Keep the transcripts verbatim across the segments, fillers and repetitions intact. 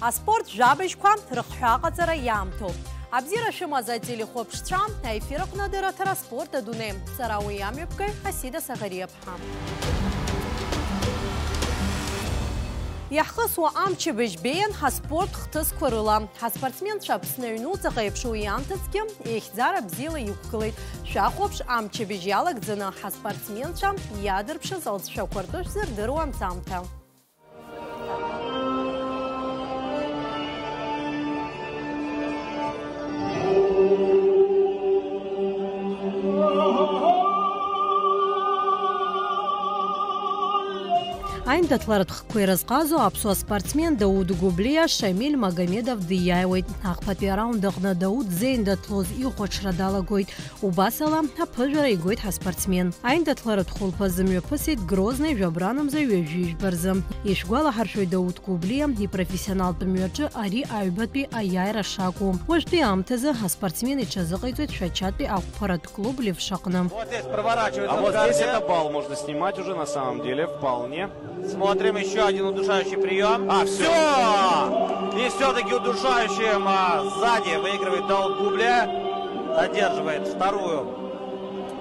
Аспорт жәабжьқәа рыхҳәааҟаҵара иаамҭоуп. Абзиара шәымаз ателехәаԥшцәа, аефир аҟны адырраҭара Спорт адунеи. Сара уи амҩаԥгаҩ Асида Саӷариаԥҳа. Иаҳхысуа амчыбжь беиан ҳаспорт хҭысқәа рыла. Ҳаспортсменцәа Аԥсны аҩнуҵаҟа еиԥшу ианҭыҵгьы, еихьӡара бзиала иқәгылеит. Шәахәаԥш, амчыбжь иалагӡаны ҳаспортсменцәа иаадырԥшыз алҵшәақәа ртәы шәзырдыруа анҵамҭа. Аиндаҭларатә хкқәа ирызҟазо аԥсуа спортсмен Дауд Гәыблиа Шамиль Магомедов диааиуеит. Ахԥатәи араунд аҟны Дауд зеиндаҭлоз ихәаҽра далагоит. Убасала, аԥыжәара игоит ҳаспортсмен. Аиндаҭларатә хәылԥазы мҩаԥысит Грозный жәабранамза ҩажәи жәба рзы. Ишәгәалаҳаршәоит Дауд Гәыблиа ипрофессионалтә мҩаҿы ари аҩбатәи аиааира шакәу. Уажәтәи аамҭазы аспортсмен иҽазыҟаиҵоит Шәачатәи ақәԥаратә клуб Левшаҟны. Вот здесь проворачивается. А вот здесь это балл можно снимать уже на самом деле, вполне. Смотрим, еще один удушающий прием. А, всё. Всё! И всё-таки удушающим, а, сзади выигрывает Дауд Губля. Одерживает вторую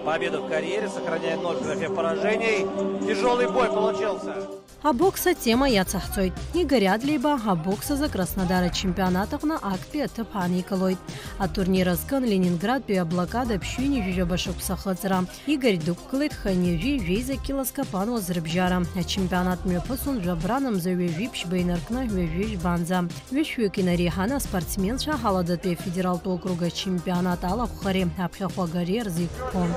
победу в карьере, сохраняет ноль трофеев поражений. Тяжёлый бой получился. Абокс атема иацаҳҵоит. Игорь Адлеиба абокс азы Краснодар ачемпионат аҟны актәи аҭыԥ ааникылоит. Атурнир азкын Ленинградтәи аблокада ԥшьҩынҩажәижәаба шықәса ахыҵра. Игорь дықәгылеит хынҩажәи жәеиза кьыла зкапануаз рыбжьара. Ачемпионат мҩаԥысон жәабранамза ҩажәи ԥшьба инаркны ҩажәи жәбанӡа. Ҩышәҩык инареиҳаны аспортсменцәа Ҳаладатәи афедералтә округ ачемпионат алахәхареи аԥхьахәагареи рзы иқәԥон.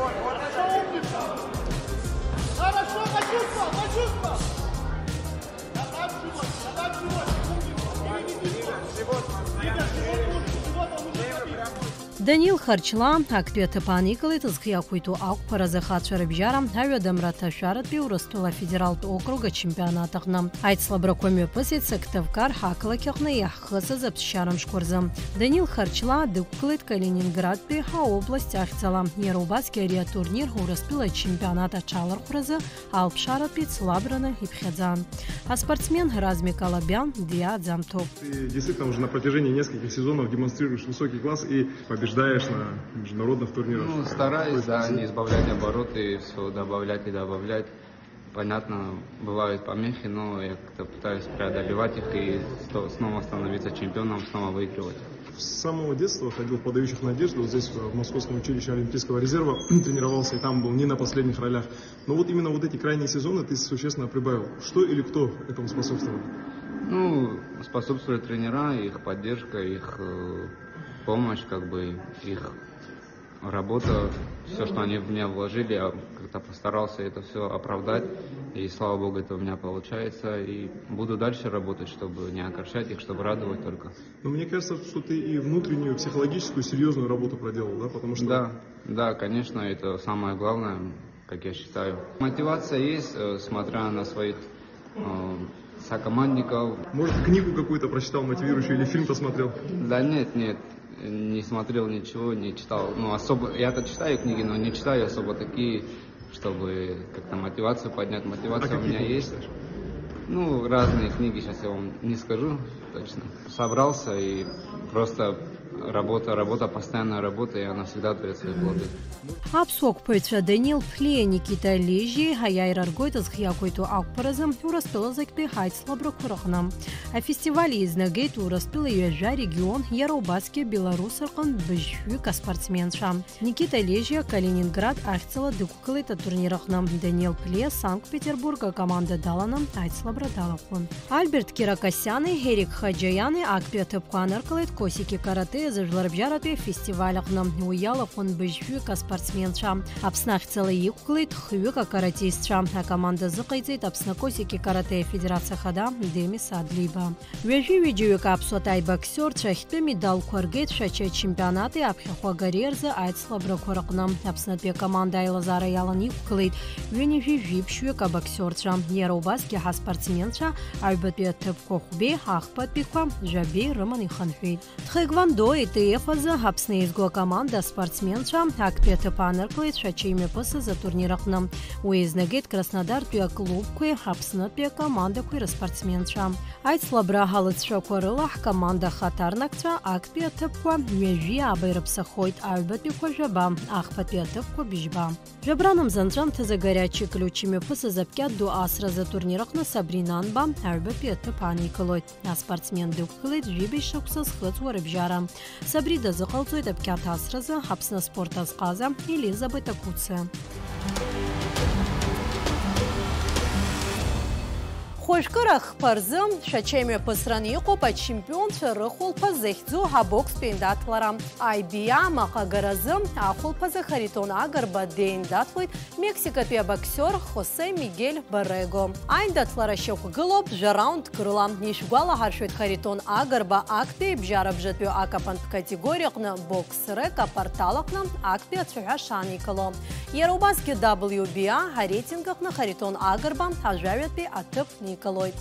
Данил Харчлаа актәи аҭыԥ ааникылеит зхы иақәиҭу ақәԥаразы ахацәа рыбжьара аҩадамра аҭашәаратәи Урыстәыла афедералтә округ ачемпионат аҟны. Аицлабрақәа мҩаԥысит Сыктывкар ҳақалақь аҟны иаҳхысыз аԥсшьара мшқәа рзы. Данил Харчлаа дықәгылеит Калининградтәи ҳаобласть ахьӡала. Иара убасгьы ари атурнир Урыстәыла ачемпионат аҽалархәразы алԥшааратә еицлабраны иԥхьаӡан. Аспортсмен Размик Алабиан диааӡамҭоуп. Ты действительно уже на протяжении нескольких сезонов демонстрируешь высокий класс и побеждаешь на международных турнирах. Ну, стараюсь, да, не избавлять обороты, всё добавлять и добавлять. Понятно, бывают помехи, но я как-то пытаюсь преодолевать их и сто-, снова становиться чемпионом, снова выигрывать. С самого детства ходил в «Подающих надежды». Вот здесь, в Московском училище Олимпийского резерва, тренировался, и там был не на последних ролях. Но вот именно вот эти крайние сезоны ты существенно прибавил. Что или кто этому способствовал? Ну, способствовали тренера, их поддержка, их, э, помощь, как бы, их работа, всё, что они в меня вложили, я как-то постарался это всё оправдать, и, слава богу, это у меня получается, и буду дальше работать, чтобы не огорчать их, чтобы радовать только. Но мне кажется, что ты и внутреннюю психологическую серьёзную работу проделал, да, потому что... Да, да, конечно, это самое главное, как я считаю. Мотивация есть, э, смотря на своих, э, сокомандников. Может, книгу какую-то прочитал мотивирующую или фильм посмотрел? Да нет, нет, не смотрел ничего, не читал. Ну, особо, я-то читаю книги, но не читаю особо такие, чтобы как-то мотивацию поднять. Мотивация у меня есть. А какие книги читаешь? Ну, разные книги, сейчас я вам не скажу точно. Собрался и просто работа, работа, постоянная работа, и она всегда даёт свои плоды. Аԥсуа қәԥаҩцәа Данил Ԥлиа, Никита Лежьи аиааира ргоит зхы иақәиҭу ақәԥаразы Урыстәыла зегьтәи ҳаицлабрақәа рҟны. Афестиваль еизнагеит Урыстәыла ҩажәа регион, иара убасгьы Беларусь рҟынтә быжьҩык аспортсменцәа. Никита Лежьиа Калининград ахьӡала дықәгылеит атурнир аҟны, Данил Ԥлиа Санкт-Петербург акоманда даланы аицлабра далахәын. Альберт Киракосиани Ерик Хаџьаиани актәи аҭыԥқәа ааныркылеит Косики каратэ азы жәларбжьаратәи афестиваль аҟны. Уи иалахәын быжьҩык аспортсменцәа. Аԥсны ахьӡала иқәгылеит хҩык акаратистцәа. Акоманда азыҟаиҵеит Аԥсны Косики каратэ афедерациа ахада Демис Адлеиба. Ҩажәи ҩыџьаҩык аԥсуа таибоксиорцәа ахьтәы медалқәа ргеит Шәача ачемпионати аԥхьахәагареи рзы аицлабрақәа рҟны. Аԥснытәи акоманда аилазаара иалан иқәгылеит ҩынҩажәи жәиԥшьҩык абоксиорцәа. Иара убасгьы ҳаспортсменцәа аҩбатәи аҭыԥқәа хәбеи, ахԥатәиқәа жәабеи рыманы ихынҳәит. Тхэквондо Итиеф азы Аԥсны еизго акоманда аспортсменцәа актәи аҭыԥ ааныркылеит Шәача имҩаԥысыз атурнир аҟны. Уи еизнагеит Краснодартәи аклубқәеи Аԥснытәи акомандақәеи рыспортсменцәа. Аицлабра алҵшәақәа рыла ҳкоманда ахаҭарнакцәа актәи аҭыԥқәа ҩажәи ааба ирыԥсахоит, аҩбатәиқәа жәаба, ахԥатәи аҭыԥқәа быжьба. Жәабран амзанҵәамҭазы Горячий Ключ имҩаԥысыз аԥкьаҭ ду асразы атурнир аҟны Сабрина Анба аҩбатәи аҭыԥ ааникылоит. Аспортсмен дықәгылеит жәибжь шықәса зхыҵуа рыбжьара. Сабри дазыҟалҵоит аԥкьаҭ асразы Аԥсны аспорт азҟаза Елизабет Акуцы. Хәажәкыра хԥа рзы Шәача имҩаԥысран иҟоуп ачемпионцәа рыхәылԥаз захьӡу абокстә еиндаҭлара. Аибиа амаҟагаразы ахәылԥазы Харитон Агрба деиндаҭлоит Мексикатәи абоксиор Хосе Мигель Боррего. Аиндаҭлара шьақәгылоуп жәа раундк рыла. Ишәгәалаҳаршәоит, Харитон Агрба актәи ибжьарабжатәи акапантә категориаҟны бокс рек апортал аҟны актәи ацәаҳәа шааникыло. Иара убасгьы W B A арейтинг аҟны Харитон Агрба ажәаҩатәи аҭыԥ никылоит.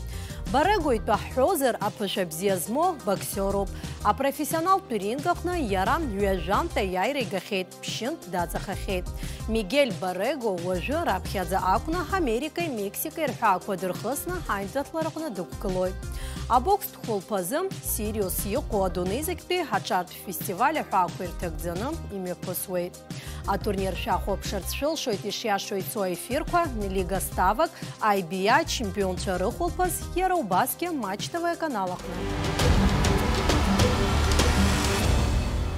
Боррего итәы ҳҳәозар, аԥышәа бзиа змоу боксиоруп. Апрофессионалтә ринг аҟны иара ҩажәантә аиааира игахьеит, ԥшьынтә даҵахахьеит. Мигель Боррего уажәы раԥхьаӡа акәны Америкеи Мексикеи рҳәаақәа дырхысны аиндаҭлараҟны дықәгылоит. Абокстә хәылԥазы сириос иҟоу адунеи зегьтәи аҿартә фестиваль аҳәаақәа ирҭагӡаны имҩаԥысуеит. Атурнир шәахәаԥшырц шәылшоит ишиашоу ицо аефирқәа, Лига ставок, I B A ачемпионцәа рыхәылԥаз, иара убасгьы Матч Т В аканал аҟны.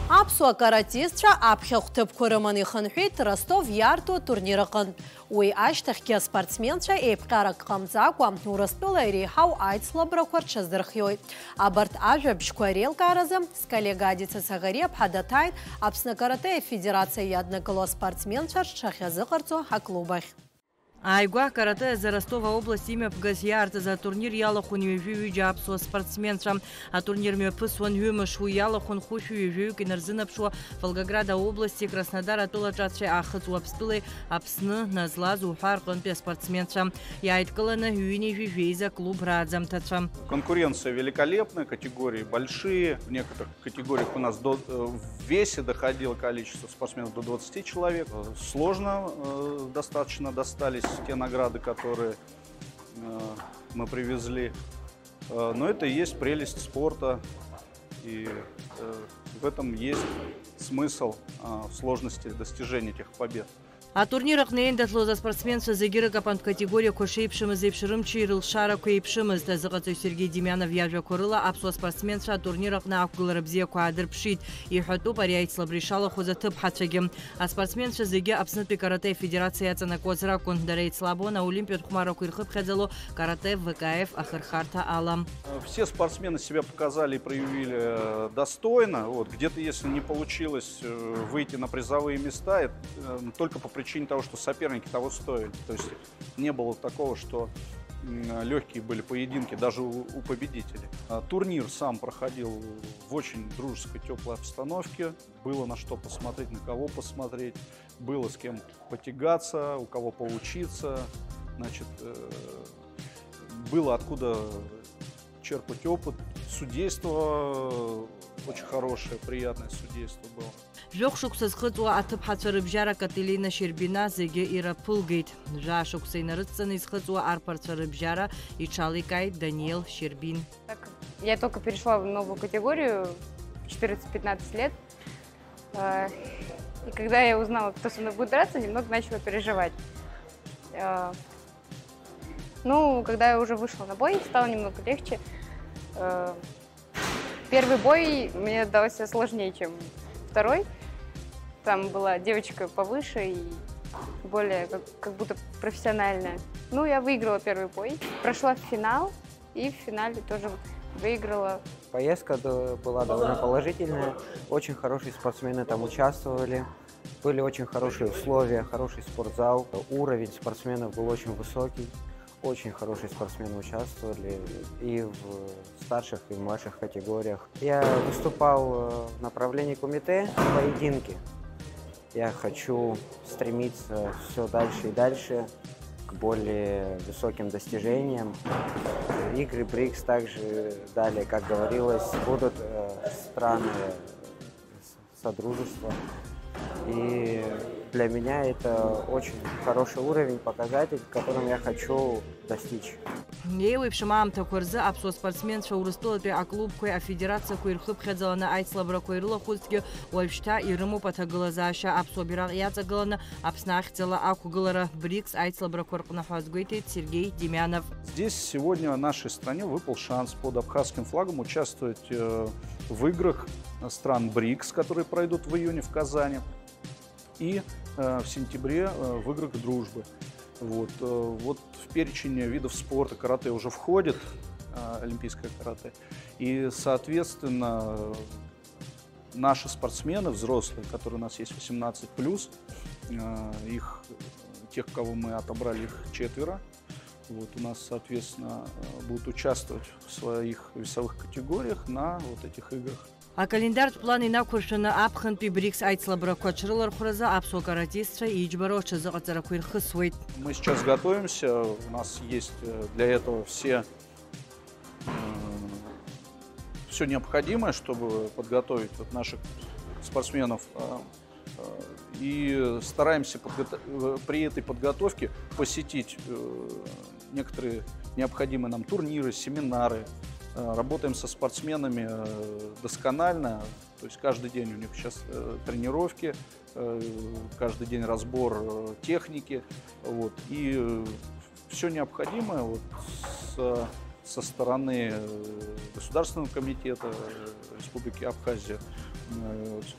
Аԥсуа каратистцәа аԥхьахә ҭыԥқәа рыманы ихынҳәит Ростов иаарту атурнир аҟынтә. Уи ашьҭахьгьы аспортсменцәа еиԥҟьарак ҟамҵакәа, Урыстәыла иреиҳау аицлабрақәа рҽазырхиоит. Абарҭ ажәабжьқәа реилкааразы сколлега Адица Саӷариаԥҳа даҭааит Аԥсны акарате афедерациа иаднакыло аспортсменцәа рҽахьазыҟарҵо аклуб ахь. Ааигәа акарате азы Ростов аобласт имҩаԥгаз иаартыз атурнир иалахәын ҩажәи ҩыџьа аԥсуа спортсменцәа. Атурнир мҩаԥысуан ҩымш, уи иалахәын хәышәи ҩажәаҩык инарзынаԥшуа Волгоград аобласти Краснодар атәылаҿацәеи Аахыҵ Уаԥстәылеи Аԥсны назлаз уҳәа рҟынтәи аспортсменцәа. Иааидкыланы ҩынҩажәи жәеиза клуб рааӡамҭацәа. Конкуренция великолепная, категории большие. В некоторых категориях у нас до, э, в весе доходило количество спортсменов до двадцати человек. Э, сложно, э, достаточно достались те награды, которые, э, мы привезли. Э, но это и есть прелесть спорта, и, э, в этом есть смысл, а, в сложности достижения этих побед. Атурнир аҟны еиндаҭлоз аспортсменцәа зегьы рыкапантә категориақәа шеиԥшымыз еиԥш, рымчи рылшарақәеи еиԥшымызт. Азыҟаҵаҩ Сергеи Демианов иажәақәа рыла, аԥсуа спортсменцәа атурнир аҟны ақәгылара бзиақәа аадырԥшит. Иҳәатәуп ари аицлабра ишалахәыз аҭыԥҳацәагьы. Аспортсменцәа зегьы Аԥснытәи каратэ афедерациа иаҵанакуаз ракәын. Дара еицлабуан аолимпиатә хәмаррақәа ирхыԥхьаӡало каратэ В К Ф ахырхарҭа ала. Все спортсмены себя показали и проявили, э, достойно. Вот, где-то, если не получилось, э, выйти на призовые места, это, э, только по причине того, что соперники того стоили. То есть не было такого, что, м, лёгкие были поединки даже у, у победителей. А турнир сам проходил в очень дружеской, тёплой обстановке. Было на что посмотреть, на кого посмотреть, было с кем потягаться, у кого поучиться. Значит, э, было откуда черпать опыт. Судейство очень хорошее, приятное судейство было. Жәохә шықәса зхыҵуа аҭыԥҳацәа рыбжьара Кателина Щербина зегьы ираԥылгеит. Жәаа шықәса инарыдҵаны изхыҵуа арԥарцәа рыбжьара иҽаликааит Даниел Щербин. Так, я только перешла в новую категорию, четырнадцать-пятнадцать лет. Э, и когда я узнала, кто со мной будет драться, немного начала переживать. Э, ну, когда я уже вышла на бой, стало немного легче. Э, первый бой мне дался сложнее, чем второй. Там была девочка повыше и более как, как будто профессиональная. Ну, я выиграла первый бой, прошла в финал и в финале тоже выиграла. Поездка до- была довольно положительная, очень хорошие спортсмены там участвовали, были очень хорошие условия, хороший спортзал, уровень спортсменов был очень высокий, очень хорошие спортсмены участвовали и в старших, и в младших категориях. Я выступал, э, в направлении кумите, поединки. Я хочу стремиться всё дальше и дальше к более высоким достижениям. Игры БРИКС также далее, как говорилось, будут, э, страны содружества. И для меня это очень хороший уровень, показатель, к которым я хочу достичь. Еиуеиԥшым аамҭақәа рзы аԥсуа спортсменцәа Урыстәылатәи аклубқәеи афедерациақәеи рхыԥхьаӡаланы аицлабрақәа ирылахәызҭгьы, уажәшьҭа ирымоуп аҭагылазаашьа аԥсуа бираҟ иаҵагыланы Аԥсны ахьӡала ақәгылара БРИКС аицлабрақәа рҟны ҳәа азгәеиҭеит Сергеи Демьянов. Здесь сегодня нашей стране выпал шанс под абхазским флагом участвовать э, в играх стран БРИКС, которые пройдут в июне в Казани, и э, в сентябре э, в играх дружбы. Вот, э, вот в перечень видов спорта каратэ уже входит э, олимпийское каратэ. И, соответственно, наши спортсмены взрослые, которые у нас есть восемнадцать плюс, э, их, тех, кого мы отобрали, их четверо. Вот у нас, соответственно, э, будут участвовать в своих весовых категориях на вот этих играх. Акалендартә план инақәыршәаны аԥхынтәи БРИКС аицлабрақәа аҽрылархәразы аԥсуа каратистцәа иџьбароу аҽазыҟаҵарақәа ирхысуеит. Мы сейчас готовимся, у нас есть э, для этого все все необходимое, чтобы подготовить вот наших спортсменов. И стараемся при этой подготовке посетить некоторые необходимые нам турниры, семинары. Работаем со спортсменами досконально, то есть каждый день у них сейчас тренировки, каждый день разбор техники. Вот. И все необходимое вот с, со стороны Государственного комитета Республики Абхазия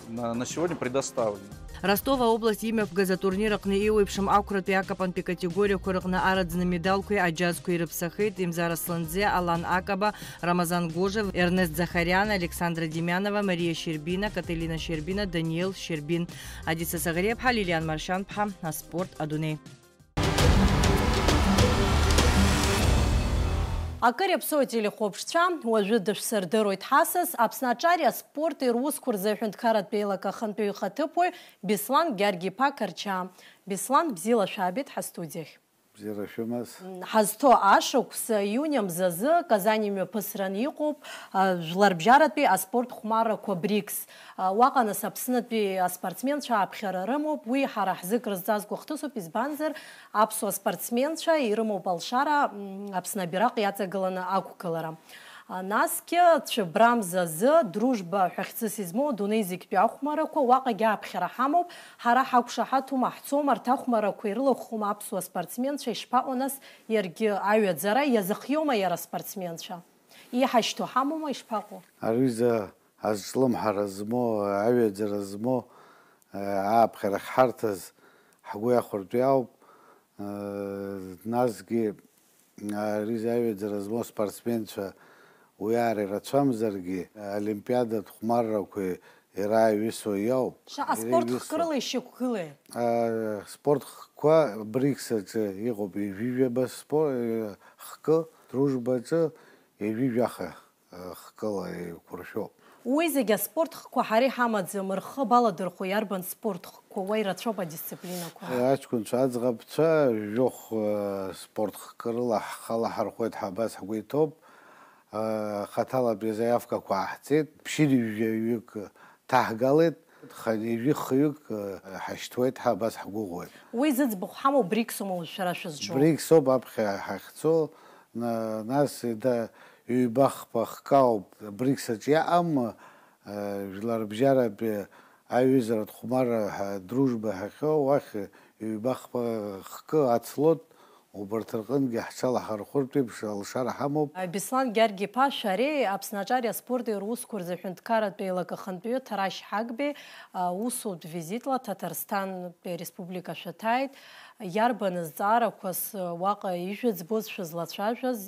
на, на сегодня предоставлено. Ростова область имҩаԥгаз атурнир аҟны еиуеиԥшым ақәратәи акапантәи категориақәа рыҟны араӡны медалқәеи аџьазқәеи рыԥсахеит Имзар Асланӡе, Алан Акаба, Рамазан Гожев, Ернест Захариан, Александра Демьянова, Мариа Щербина, Кателина Щербина, Даниел Щербин. Адица Саӷариаԥҳа, Лилиан Маршьанԥҳа, аспорт адунеи. Акыр иаԥсоу ателехәаԥшцәа, уажәы дышәсырдыруеит ҳасас, Аԥсны аҿари аспорти русқәа рзы аҳәынҭқарратә еилак ахантәаҩы ихаҭыԥуаҩ Беслан Гьаргь-иԥа Карчаа. Беслан, бзиала шәаабеит ҳастудиахь. Бзиара шәымаз. Ҳазҭо ашықәс, иуни мзазы, Казани мҩаԥысран иҟоуп, а, жәларбжьаратәи аспорт хәмаррақәа БРИКС. А, уаҟа нас Аԥснытәи аспортсменцәа аԥхьара рымоуп, уи ҳара ҳзы крызҵазкуа хҭысуп, избанзар, аԥсуа спортсменцәа ирымоуп алшара, м, Аԥсны абираҟ иаҵагыланы ақәгылара. А, насгьы Цәыбрамза азы Дружба ҳәа хьӡыс измоу адунеи зегьтәи ахәмаррақәа уаҟагьы аԥхьара ҳамоуп, ҳара ҳақәшаҳаҭума, ҳцома, арҭ ахәмаррақәа ирылахәхома аԥсуа спортсменцәа, ишԥаҟоу нас иаргьы аҩаӡара, иазыхиоума иара аспортсменцәа? Иҳашьҭоу ҳамоума, ишԥаҟоу? Ари за азҿлымҳара змоу, аҩаӡара змоу, ааԥхьарахь ҳарҭаз ҳгәы иахәартәи ауп. Насгьы ари аҩаӡара змоу спортсменцәа уи ара ирацәамзаргьы, олимпиадатә хәмаррақәа ирааҩысуа иауп. Шаҟа спорт хкы рыла ишьақәгылеи? Спорт хкқәа БРИКС аҿы иҟоуп ҩажәижәаба спо-, хкы, Дружбаҿы ҩажәижәаха хкыла еиқәыршәоуп. Уи зегь аспорт хкқәа ҳара иҳамаӡам, рхы баладырхәо иарбан спорт хкқәа, уа ирацәоуп адисциплинақәа. Аҷкәынцәа, аӡӷабцәа, жәохә спорт хкы рыла ҳхы алаҳархәуеит ҳәа абас ҳгәы иҭоуп. Хаҭалатәи азаиавкақәа ааҳҵеит, ԥшьынҩажәаҩык ҭаҳгалеит, хынҩажәи хҩык ҳашьҭуеит ҳәа абас ҳгәыӷуеит. Уи зыӡбахә ҳамоу БРИКС-оума уажә шәара шәызҿу? БРИКС-оуп аԥхьа ҳахьцо, на-, нас еда ҩба-хԥа хкы ауп. БРИКС аҿы иаҟам, э, жәларбжьаратәи аиҩызаратә хәмарра ҳәа, Дружба ҳәа ахьоу, уахь ҩба-хԥа хкы ацлот, убарҭ рҟынгьы ҳҽалаҳархәыртә еиԥш алшара ҳамоуп. Беслан Гьаргь-иԥа, шәареи Аԥсны аҿари аспорти русқәа рзы аҳәынҭқарратә еилак ахантәаҩы Ҭарашь Ҳагбеи, а, усутә визитла Ҭаҭарсҭантәи ареспублика шәаҭааит. Иарбан зҵаарақәас уаҟа ижәӡбоз шәызлацәажәаз,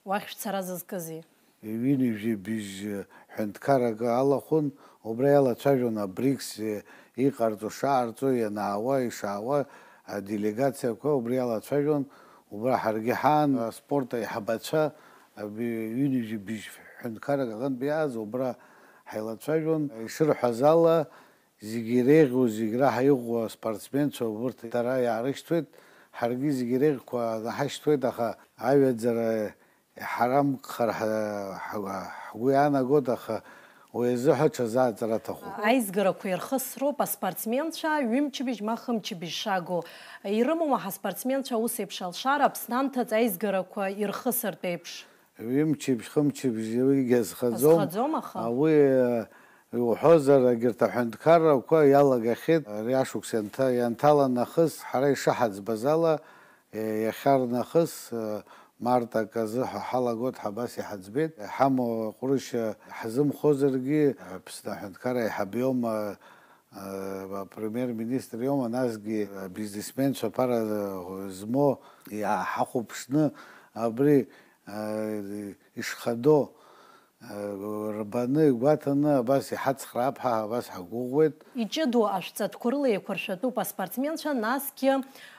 уахь шәцара зызкызи? Ҩынҩажәи быжь ҳәынҭқаррак алахәын, убра иалацәажәон абрикс иҟарҵо, шаҟарҵо, ианаауа, ишаауа аделегациақәа убра иалацәажәон, убра ҳаргьы ҳаан, аспорт аиҳабацәа, аби-, ҩынҩажәи быжь ҳәынҭқаррак аҟынтә иааз убра ҳаилацәажәон. Ишырҳәаз ала, зегьы иреиӷьу, зегь раҳа иӷәӷәоу аспортсменцәа убырҭ дара иаарышьҭуеит, ҳаргьы зегь иреиӷьқәа ааҳашьҭуеит, аха аҩаӡара иҳарамкхар ҳа-, ҳа-, ҳгәы иаанагоит, аха Уи азыҳәа ҽазааҵра аҭахуп. Аизгарақәа ирхысроуп аспортсменцәа ҩымчыбжь ма хымчыбжь шагу. Ирымоума ҳаспортсменцәа ус еиԥш алшара Аԥсны амҭаҵ аизгарақәа ирхысыртә еиԥш? Ҩымчыбжь, хымчыбжь уигьы азхаӡом. Азхаӡом, аха. Уи, э, иуҳәозар, егьырҭ аҳәынҭқаррақәа иалагахьеит ари ашықәс ианҭа-, ианҭала нахыс, ҳара ишаҳаӡбаз ала, э, иахьа рнахыс, э, март аказы ҳәа ҳалагоит, ҳабас иҳаӡбеит. Иҳамоу аҟәрышь, э, ҳзымхозаргьы, Аԥсны аҳәынҭқарра аиҳаб иоума, э, апремиер-министр иоума, насгьы абизнесменцәа аԥара, э, змоу иааҳахәаԥшны абри, э, ишхадоу, э, рбаны, игәаҭаны абас иҳацхраап ҳәа абас ҳгәыӷуеит. Иҷыдоу ашәҵатәқәа рыла еиқәыршәатәуп аспортсменцәа, насгьы,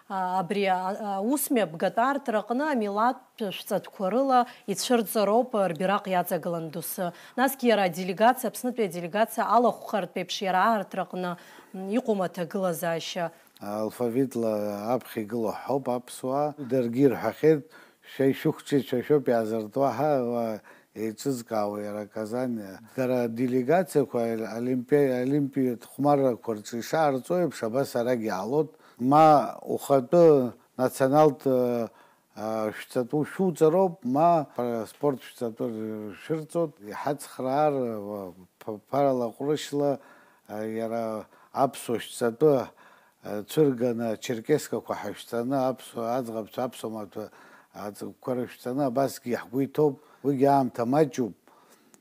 а, абри, а, аусмҩаԥгатә аартра аҟны амилаҭтә шәҵатәқәа рыла ицәырҵроуп рбираҟ иаҵагылан доусы. Насгьы иара аделегациа, Аԥснытәи аделегациа алахәхартә еиԥш иара аартра аҟны, м, иҟоума аҭагылазаашьа? Алфавитла аԥхьа игылоу ҳауп аԥсуаа. Даргьы ирҳәахьеит, шәа ишәықәҿиеит, шәа шәоуп иаазыртуа ҳәа, уа еиҿызкаауа иара Казани. Дара аделегациақәа олимпи-, олимпиатә хәмаррақәа рҿы ишаарҵо еиԥш, абас арагь иаалоит. Ма ухатәы националтә, а, шәҵатәы шәуҵароуп, ма аспорт шәҵатәы шәырҵоит. Иҳацхраар, уа, ԥ-, ԥарала ҟәрышьла, а, иара аԥсуа шәҵатәы цәырганы ачеркескақәа ҳашәҵаны, аԥсуа аӡӷабцәа, аԥсуа маҭәа аҵакқәа рышәҵаны, абасгьы ҳгәы иҭоуп, уигьы аамҭа маҷуп.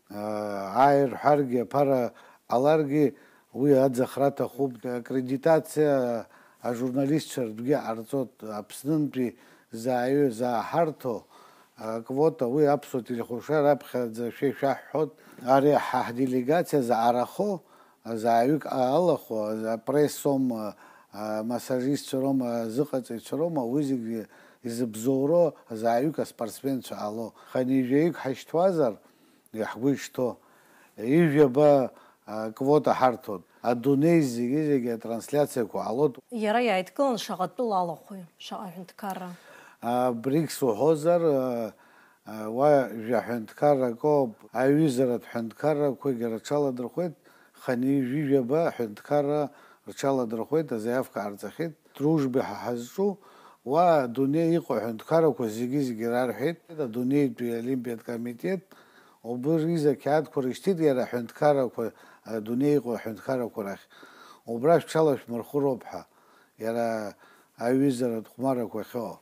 Ааи рҳәаргьы, аԥара ҟаларгьы, уи аӡахра аҭахуп. Акредитациа ажурналистцәа ртәгьы ҟарҵоит, Аԥснынтәи зааҩы зааҳарҭо аквота, уи аԥсуа телехәаԥшра раԥхьаӡа шәа ишәаҳҳәоит. Ари ҳа ҳделегациа заҟарахо, зааҩык алахәу, апресс роума, амассажистцәа роума, азыҟаҵаҩцәа роума, уи зегьы изыбзоуроу зааҩык аспортсменцәа ҟало. Хынҩажәаҩык ҳашьҭуазар, ҳгәы ишҭоу, ҩажәаба квота ҳарҭоит. Адунеи зегьы-зегьы атрансляциақәа ҟалоит. Иара иааидкылан шаҟа тәыла алахәи, шаҟа ҳәынҭқарра? Абригь суҳәозар, Уа жәаҳәынҭқаррак ауп, аҩызаратә ҳәынҭқаррақәагьы рҽаладырхәеит, хынҩажәижәаба ҳәынҭқарра рҽаладырхәеит, азаиавка ҟарҵахьеит, Дружба ҳәа ҳазҿу, уа адунеи иҟоу аҳәынҭқаррақәа зегьы-зегьы рарҳәеит, адунеитәи олимпиатә комитет, убри рзы ақьаадқәа рышьҭит иара аҳәынҭқаррақәа, адунеи иҟоу аҳәынҭқаррақәа рахь, убра шәҽалашәмырхәыроуп ҳәа. Иара аҩызаратә хәмаррақәа ахьыҟоу.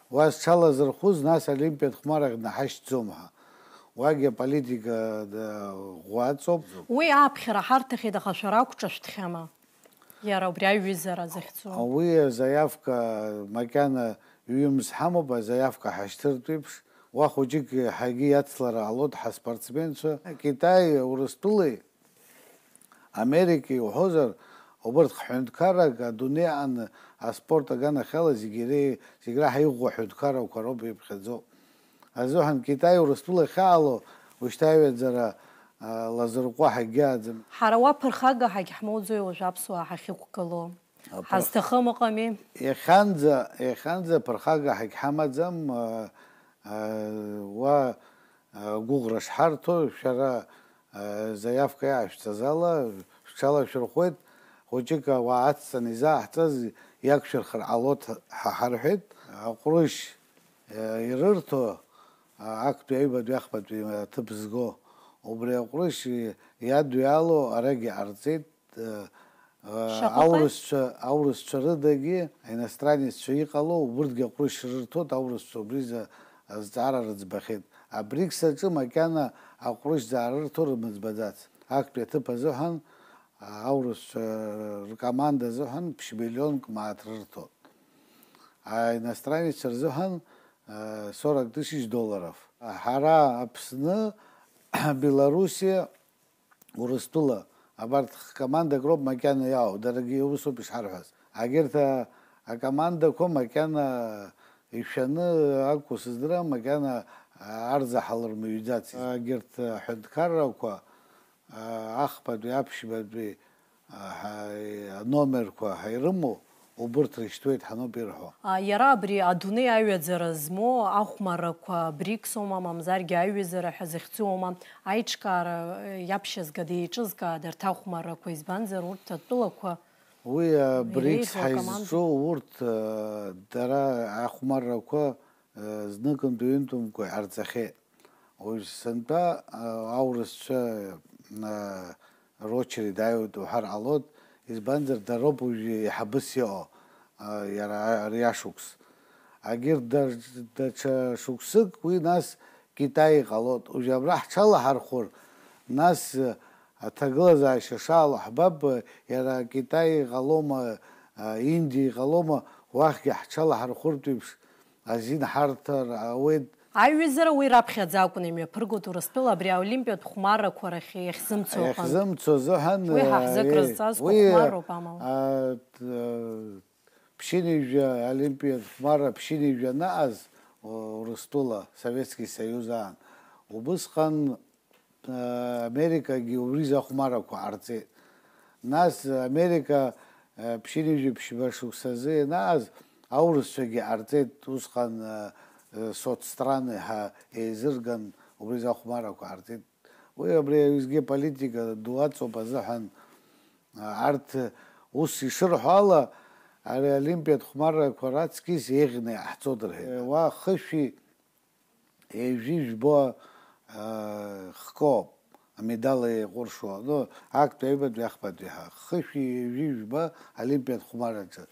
Уа зҽалазырхәыз, нас Олимпиатә хәмаррахь днаҳашьҭӡом ҳәа. Уагьы аполитика ӷәӷәаҵоуп. Уи ааԥхьара ҳарҭахьеит, аха шәара ақәҿашәҭхьама? Иара убри аҩызара захьӡу. Уи азаиавка макьана ҩымз ҳамоуп, азаиавка ҳашьҭыртә еиԥш, уа хәыҷык еиҳагьы иацлар ҟалоит ҳаспортсменцәа. Китаи, Урыстәылеи, Америка иуҳәозар, убарҭ ҳҳәынҭқаррак адунеи аҟны аспорт аганахьала зегьы ире-, зегь раҳа иӷәӷәоу аҳәынҭқаррақәа роуп иԥхьаӡоу. Азыҳәан Китай Урыстәыла ахьаало ушьҭа аҩаӡара, а, лазырҟәуа ҳагьааӡам. Ҳара уа ԥырхага ҳагьҳмоуӡои уажә аԥсуаа ҳахьықәгылоу? Аԥырх- Ҳазҭахым ыҟами. Иахьанӡа, иахьанӡа ԥырхага ҳагьҳамаӡам, а, а, уа, а, гәыӷра шҳарҭо, шәара заиавка иаашәҵаз ала, шәҽалашәырхәуеит, хәыҷык ауаа ацҵаны изааҳҵаз иақәшәырхар ҟалоит ҳәа ҳарҳәеит. Аҟәрышь, э, ирырҭо, а, актәи аҩбатәи ахԥатәи аҭыԥ зго, убри аҟәрышь иадҩало арагь иҟарҵеит, э, Шаҟа ҟалеи? Аурысцәа, аурысцәа рыдагьы, аиностранеццәа иҟало, убырҭгьы аҟәрышь рырҭоит, аурысцәа убри за-, азҵаара рыӡбахьеит. Абригь саҿы макьана аҟәрышь заарырҭо рымыӡбаӡац. Актәи аҭыԥ азыҳәан, а, аурысцәа ркоманда азыҳәан ԥшь-миллионк мааҭ рырҭоит. Аиностранеццәа рзыҳәан, а, сорок тысяч долларов. Ҳара Аԥсны, Белоруссиа, Урыстәыла, абарҭ х-, командак роуп макьана иаау, даргьы усоуп ишҳарҳәаз. Агьырҭ а-, акомандақәа макьана ишәаны акәу сыздырам, макьана, а, арзаҳал рмыҩӡац. Агьырҭ аҳәынҭқаррақәа, а, ахԥатәи, аԥшьбатәи, а, ҳа-, аномерқәа ҳаирымоу, убырҭ рышьҭуеит ҳәа ноуп ирҳәо. А, иара абри адунеи аҩаӡара змоу ахәмаррақәа БРИКС-оума, мамзаргьы аиҩызара ҳәа зыхьӡу-оума, аиҿкаара, э, иаԥшьызгада, еиҿызгада арҭ ахәмаррақәа, избанзар урҭ атәылақәа Уи, э, БРИКС иреиӷьу акоманда? Ҳаизҿу урҭ, э, дара ахәмаррақәа, э, зныкынтәи ҩынтәымкәа иҟарҵахьеит. Уажә сынтәа, э, аурысцәа, э, рочеред ааиуеит уҳәар ҟалоит, избанзар, дароуп уажәы еиҳабыс иҟоу, а, иара ари ашықәс. Агьырҭ даҽ-, даҽа шықәсык уи нас Китаи иҟалоит. Уажәы абра ҳҽалаҳархәыр, нас, а, аҭагылазаашьа шаало ҳбап, а, иара Китаи иҟалома, а, Индиа иҟалома, уахьгьы ҳҽалаҳархәыртә еиԥш азин ҳарҭар ауеит. Аиҩызара уи раԥхьаӡа акәын имҩаԥыргоит Урыстәыла абри аолимпиатә хәмаррақәа рахь иахьзымцо аҟынтә. Иахьзымцо азыҳәан, уи ҳа ҳзы э, крызҵазкуа уи, хәмарроуп, амала. А, т-, а, ԥшьынҩажәа олимпиатә хәмарра ԥшьынҩажәа анаҟаз, о, Урыстәыла, Советский Союз аан, убысҟан Америкагьы убри изы ахәмаррақәа ҟарҵеит. Нас Америка, э, ԥшьынҩажәи ԥшьба шықәсазы ианааз, аурысцәагьы ҟарҵеит, усҟан, э, э, соцстраны ҳәа еизырган, убри изы ахәмаррақәа ҟарҵеит. Уи абри аҩызгьы политика ду аҵоуп азыҳәан, э, арҭ ус ишырҳәо ала, ари олимпиатә хәмаррақәа раҵкьыс еиӷьны иҟаҳҵоит рҳәеит. Уа хышәи ҩажәи жәба, аа, хкоуп, амедал еиҟәыршоу, ну, актәи, аҩбатәи, ахԥатәи ҳәа, хышәи ҩажәи жәба олимпиатә хәмарраҿы.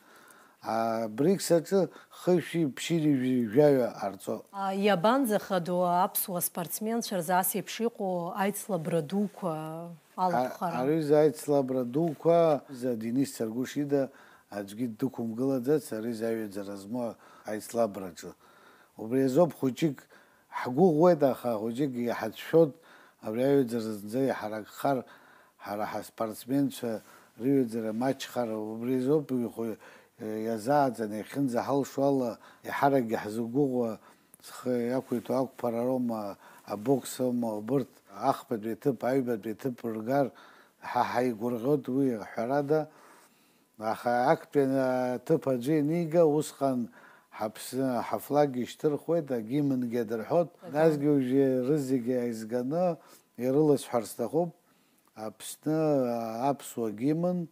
А, БРИКС аҿы хышәи ԥшьынҩажәи жәаҩа ҟарҵо. А, иабанӡахадоу аԥсуа спортсменцәа рзы ас еиԥш иҟоу аицлабра дуқәа алахәхара? А, ари аҩыза аицлабра дуқәа, за Денис Царгәышида аӡәгьы дықәымгылаӡац, ари аҩаӡара змоу аицлабраҿы. Убри азоуп хәыҷык ҳгәыӷуеит, аха хәыҷык иҳацәшәоит, абри аҩаӡара зынӡа иҳаракхар, ҳара ҳаспортсменцәа рыҩаӡара маҷхар, убри азоуп ихәы-, иазааӡаны иахьынӡаҳалшо ала, еиҳаракгьы ҳзықәгәыӷуа, зхы иақәиҭу ақәԥара роума, абокс аума, убырҭ ахԥатәи аҭыԥ, аҩбатәи аҭыԥ ргар, ҳа ҳаигәырӷьоит уи, ҳәарада. Аха актәи аҭыԥ аӡәы ианига, усҟан ҳаԥсны ҳафлаг ишьҭырхуеит, агимнгьы адырҳәоит. Аха. Насгьы уажәы рызегьы еизганы ирыласҳәар сҭахуп, Аԥсны аԥсуа гимн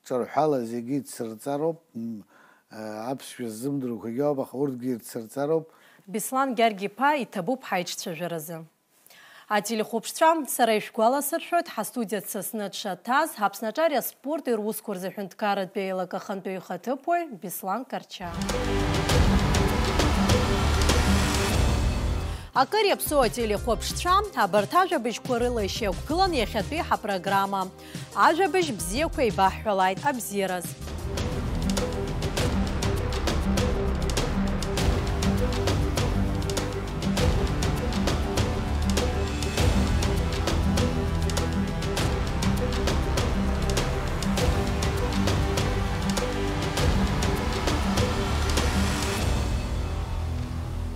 ҿырҳәала зегьы ицырҵароуп, м, аԥсшәа ззымдыруақәагьы ауп, аха урҭгьы ирцырҵароуп. Беслан Гьаргь-иԥа, иҭабуп ҳаиҿцәажәаразы. Ателехәаԥшцәа, сара ишәгәаласыршәоит, ҳастудиа дсасны дшаҭаз, Аԥсны аҿари аспорти русқәа рзы аҳәынҭқарратә еилак ахантәаҩы ихаҭыԥуаҩ Беслан Карча. Акыр иаԥсоу ателехәаԥшцәа, абарҭ ажәабжьқәа рыла ишьақәгылан иахьатәи ҳапрограмма. Ажәабжь бзиақәа еибаҳҳәалааит абзиараз.